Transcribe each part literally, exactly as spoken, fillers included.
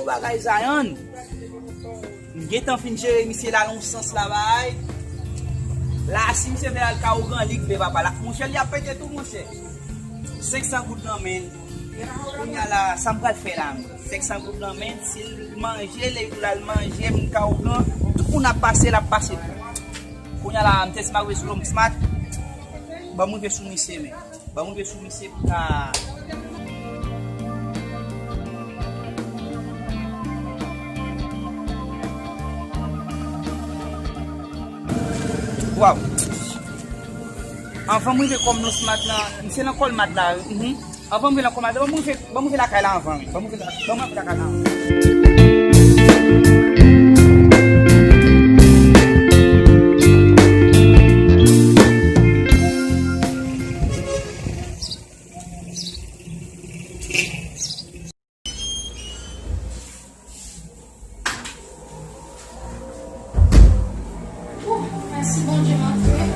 Bagay Zayann. M gentan fin jere misye la nan yon sans la bay. La, si misye vle al ka ougan, li k vle papa. La, monchè, li ap pete tou, monchè. Senk san goud nan men l. Kounye a la, sa m pral fè la menm? Senk san goud nan men l, si l manje, lè l al manje, m ka ougan, tout moun ap pase, l ap pase tou. Kounye a la, m te si m rive sou Long Smart, ban m rive sou misye, men. Ban m rive sou misye pou ta. Waw. Anvan m rive kòm Long Smart nan, misye nan Colmart la, wi. Mhm. Anvan m rive nan Colmart la, ban m rive, ban m rive lakay la anvan, wi. Ban m rive la, ban m rive lakay la anvan. Ooh, mèsi Bondye, m antre.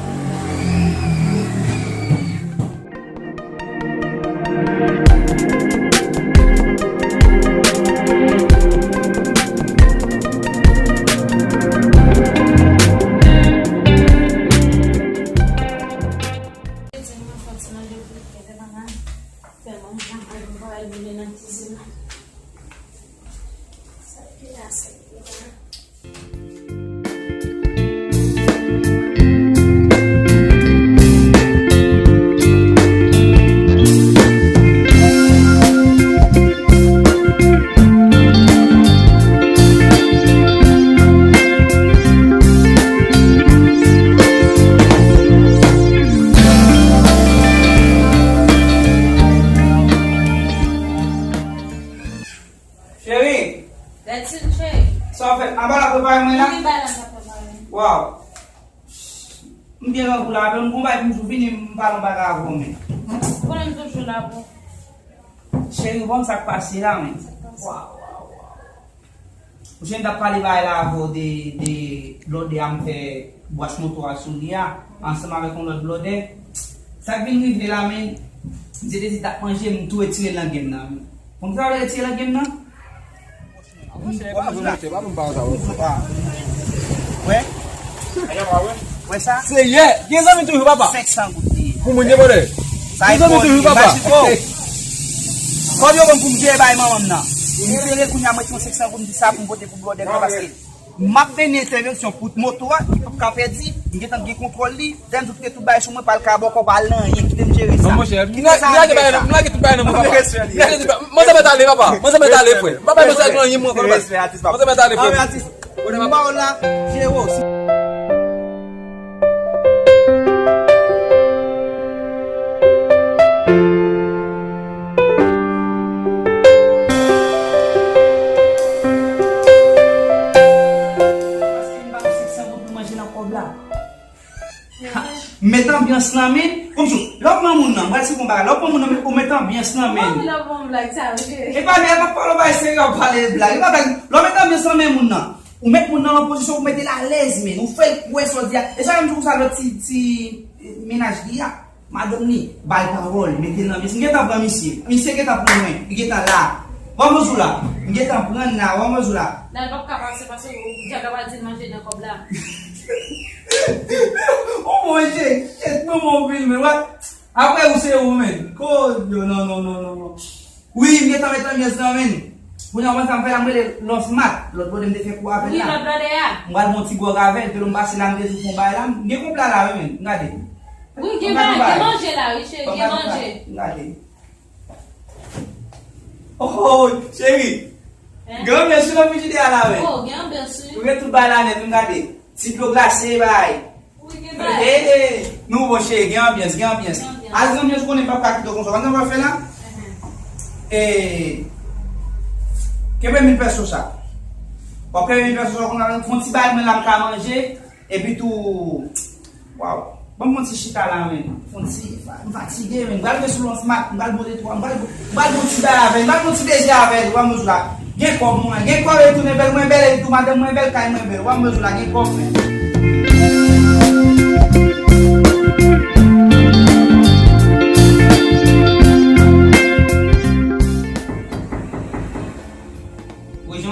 Fè manje, anpil m pa al vini nan kizin nan. Sa ki la, sa ki la. Cheri! That's it, cheri. Sa w fè? Anba la prepare mwen la? Wi, bay la sa prepare. Waw. M gen rangou la, men m gon bagay pou m di w, vini m pale yon bagay avè w, men. Konnen m toujou la pou. Cheri, bon, sa k pase la, men. Sa k pase? Waw, waw, waw. Ou jwenn t ap pale bagay la avè w de, de blòdè a m fè bwach moto a sou li a, ansanm avèk yon lòt blòdè. Sa k vin rive la, men, m te dezi t ap manje, m tou retire lang m nan, men. Konn sa w retire lang m nan? Wè? Wè sa? Seyè, gen zanmi toujou, papa. Senk san goud li ye. Pou moun depòte. Sa e zanmi toujou, papa. Kòb yo ban m pou m jere bay manman m nan. M jere kounye a, mwen te yon senk san goud, m di sa pou m pote pou blòdè m nan, paske m ap vini entèvansyon pou moto a, li p ap ka pèdi, m gentan gen kontwòl li. Dèm tout, tout bagay sou mwen, pa l ka bò kò, pa l nan anyen, kite m jere sa. Non, monchè, m lage bagay nan, m lage tout bagay nan men papa. M lage tout bagay. Manzè mèt ale, papa. Manzè mèt ale, frè. M pa bay manzè ak anyen, mwen, frè. Manzè mèt ale, frè. Mba w la, jere w. Paske m pa gen senk san goud pou manje nan kòb la. Ha, met anbyans lan, men. Kòmsi, lè w pran moun nan, m pral esplike w yon bagay. Lè w pran moun nan, men, ou met anbyans lan, men. Mwen anvi lè w pran blag sa, wi, cheri. E pa, men, e pa pale yon bagay serye, w ap pale blag. E pa blag. Lè w met anbyans lan, men moun nan. Ou met moun nan nan pozisyon pou mete l alèz, men. Ou fè l kwè sa w di a. E sa menm jou konsa lòt ti, ti, eh, mennaj li a. Madanm li, ba l pawòl, mete l nan men. M gentan pran misye. Misye gentan pran mwen. Li gentan la. Wè mezou la. M gentan pran n la. Wè mezou la. Nan l p ap ka pase paske ou djab la pral di l manje nan kòb la. Ou manje. Kèt mwen mwen anpil, men wè. Apre ou se ou, men. Ko, yo, non, non, non, non, non. Wi, m gentan met anbyans nan, men. Kounye a, w konn sa m fè la, m rele Lonsmat, lòt blòdè m te fè kou avè l la. Wi, lòt blòdè a. M pral bon ti gwòg avè l, ke lè m pase la, m te di w fè yon bagay la. M gen koup la la, wi, men. M gade. Wi, gen bagay, gen manje la, wi, cheri, gen manje. M gade. Oh, cheri. Hein? Gen anbyans sou nan frijidè a la, men. Oh, gen anbyans, wi. Ou gen tout bagay la nèt, m gade. Ti dlo glase, bay. Wi, gen bagay. Hey, hey, nou bon cheri, gen anbyans, gen anbyans. Gen anbyans. Al gen anbyans, konnen m p ap ka kite w konsa. Konnen w ap fè la? Mhm. E, kenbe mil pèso sa. W ap kenbe mil pèso sa, konnen fè yon ti bagay mwen la m ka manje. Epi tou, waw. Ban m fè yon ti chita la, men. Fè yon ti, m fatige, men. M pral gen sou Lonsmat, m pral bon detwa, m pral, m pral bon ti bay avè l, m pral bon ti dezi avè l, w ap mezou la. Gen kòb mwen, gen kòb e tounen bèl, mwen bèl e tou, madanm mwen bèl, kay mwen bèl, w ap mezou la, gen kòb, men. Rejyon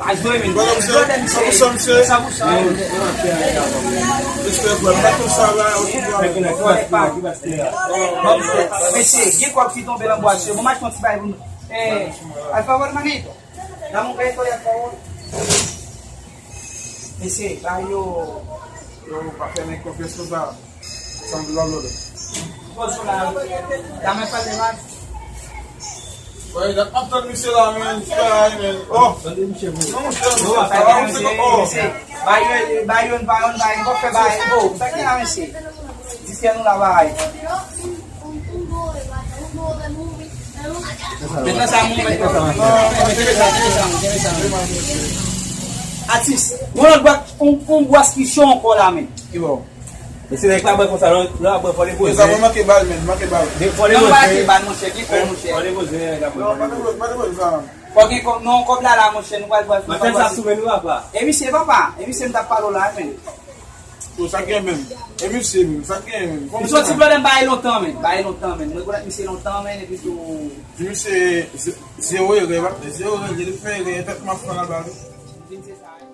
Sa pou sa, misye. Sa pou sa, wi. Respè, frè. Pa tou sa la, ou tout la. Mesye, gen kòb ki tonbe nan bwat yo. Bon, m achte yon ti bagay pou nou. Eh, al favor, manito. Dame un beso, al favor. Mesye, ba yo. Yo pa fè nèg konfyans konsa. Sanble lòlò. Pozo la, dame pa de mal. Wè, dat m ap tann misye la, men, ti bagay, men. Oh! Tande misye, bro. Non, monchè, misye, sa va, misye, oh. Ba yo, ba yo, ba yo, ba yo, fè ba yo. Sa ki la, mesye? Di fè nou la, ba yo. Atis, yon lòt bwa, yon, yon bwa ki cho ankò la, men. Ki bò? Men si nèg la bwè konsa, lè, lè w ap bwè, fò li poze. Men sa mwen manke bal, men, manke bal. Fò li poze. Non, pa manke bal, monchè, gen kòb, monchè. Fò li poze, nèg la bwè. Non, pa gen pwoblèm, pa gen pwoblèm, sa. Fò gen kòb, non, kòb la, la, monchè, nou pral bwè. Mwen fè sa sou men nou, papa. E misye, papa, e misye m t ap pale w la, men. Yo, sa gen menm. E misye menm, sa gen menm. M soti blòdè m bay lontan, men. Bay lontan, men. Mwen rekonèt misye lontan, men, epi tou. Di misye, ze-, zewo erè, pa, zewo erè, li fè erè, tèt m ap fè la, ba, wi. Vin se sa, wi.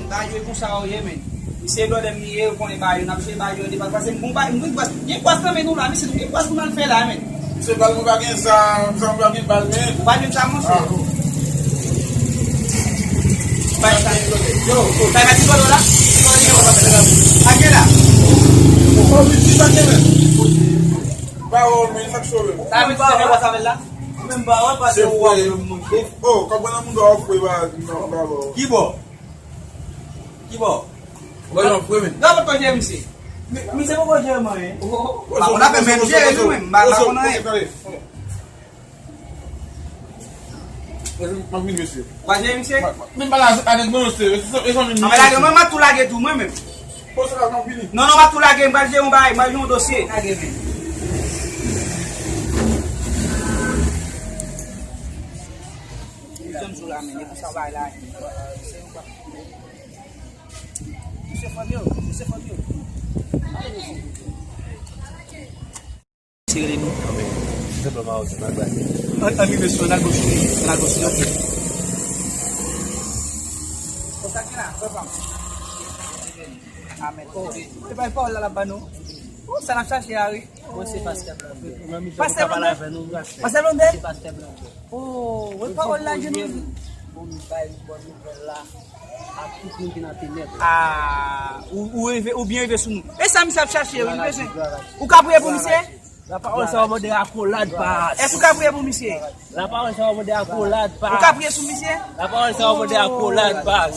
Ba yo e konsa yo ye, men. Misye blòdè m li ye, ou konnen ba yo, n ap jwe ba yo, depa pase m gon ba, m gen bwès, gen bwès nan men nou la, mesye, nou gen bwès pou n al fè la, men. Misye bal mwen pa gen zam, zam mwen pa gen bal, men. Ou pa jwenn zam, monchè? Ah, oh. Bay sa. Yo, bay sa ti kòlò la. Ti kòlò li gen wè pa fè la. Ake la. Oh, wi, ti pa gen, men. Ba, oh, men, sa k sove. Sa vle di se fè bwès avè l la? Menm ba wè pa se ou ap manje. Oh, kòb nan moun do a fwe, ba, non, ba, ba. Ki bò? Ki bò? Wè, non, fwe, men. Non, pa jere misye. Mi-, misye poko jere m anyen. Oh, oh, oh. Bon, n ap menm jere nou menm, m pa, m pa konn anyen. M ap vin, mesye. W ap jere misye? M ap, m ap, men m pa la avèk nou, mesye. E zanmi m. An, men lage, mwen, m ap tou lage tou, mwen menm. Poze la, m ap vini. Non, non, m ap tou lage, m pral jere yon bagay, m pral jere yon dosye. Lage, men. Janm sou la, men, e pou sa w bay la. Misye fanm yo, misye fanm yo. Se rele nou. An, an rive sou, n al gòch, n al gòch, ok. Konsa ki la, frè pa m. Amèn. Oh, se pa pawòl la l ap ban nou. Oh, sa n ap chache a, wi. Mwen se pastè Blanbè. Pastè Blanbè? Pastè Blanbè? Se pastè Blanbè. Oh, wi, pawòl la, Jezi. Pou nou bay bòn nouvèl la a tout moun ki nan tenèb. Ah, ou, ou rive, ou byen rive sou nou. E sa misye ap chache, wi, nou bezwen. Ou ka priye pou misye? Lapawòl sa yo mande akolad, pas. Èske ou ka priye pou misye? Lapawòl sa yo mande akolad, pas. Ou ka priye sou misye? Lapawòl sa yo mande akolad, pas.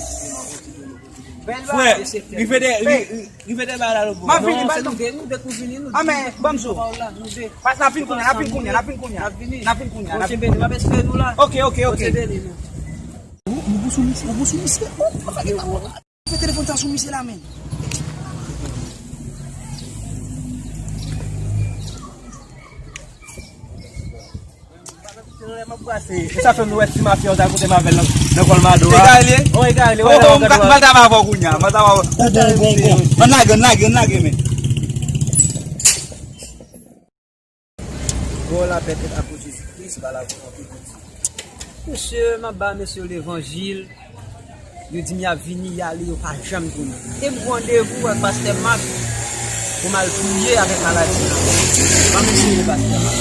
Frè, rive de, ri-, ri-, rive de bagay la lòt bò. M ap vini, non, se nou de, nou de k pou vini, nou. Ah, men, ban m zo. Pas, n ap vin kounye a, n ap vin kounye a, n ap vin kounye a. N ap vin kounye a, n ap vin kounye a. Bondye beni, m ap espere nou la. Ok, ok, ok. Bondye beni nou. Ou, ou gou sou misye, ou gou sou misye. Oh, m ap gade. Fè telefòn sa sou misye la, men. Sa fè m wè ti mafya yo ta kote m avè l nan, nan Kòlmado a. Egare li ye? Oh, egare li, oh, oh, m pral travay avè w kounye a. M pral travay avè w. Ou bon, ou bon, ou bon. Ann lage, ann lage, ann lage, men. Bon, lapè tèt apot Jezi Kris, ba la pou anpil piti. Mesye, m ap ba mesye yo levanjil. Yo di m y ap vini, y ale, yo pa janm tounen. E m pran randevou ak pastè Mak pou m al priye avèk maladi an. Ban m eseye pastè Mak.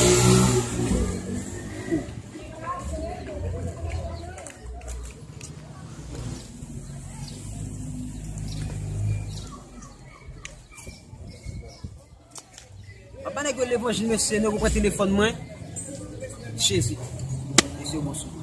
Papa nèg yo levanjil, mesye, nèg yo pran telefòn mwen. Jezi. Mesye, bonswa.